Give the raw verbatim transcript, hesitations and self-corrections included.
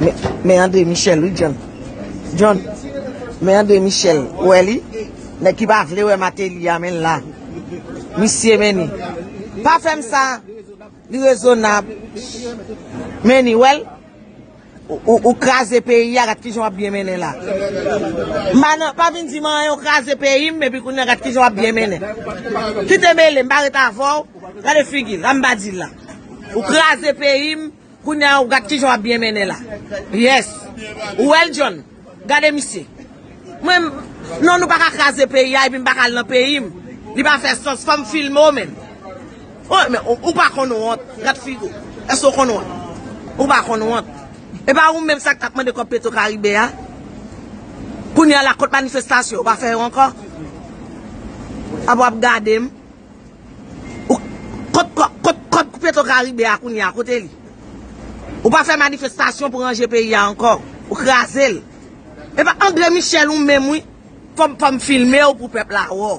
Men, men André Michel, wi, John. John, men André Michel, ou wè li? Nèg ki pa vle wè Martelly a, men l la. Misye, men li. Pa fè m sa. Li rezonab. Men li, wè l? Ou, ou, ou kraze peyi a, gad kijan w ap byen mennen la. M pa nan, pa vin di m anyen, ou kraze peyi m, epi kounye a gad kijan w ap byen mennen. Kite mele, m pa ret avè w. Gade figi l, la m pa di l la. Ou kraze peyi m, kounye a ou gad kijan w ap byen mennen la. Yes. Ou wè l, John. Gade misye. Mwen, non, nou pa ka kraze peyi a, epi m pa ka al nan peyi m. Li pa fè sans, fò m filme w menm. Oh, men ou, ou pa konn wont. Gad figi w. Èske w konn wont? Ou pa konn wont. E pa ou menm sa k t ap mande kòb Petro Karibe a? Kounye a la, kot manifestasyon? Ou pa fè yo ankò? Ap w ap gade m. Ou, kot, kot, kot, kot Petro Karibe a kounye a, kote li? Ou pa fè manifestasyon pou ranje peyi a ankò. Ou kraze l. E pa André Michel ou menm, wi. Fò m, fò m filme w pou pèp la wè w.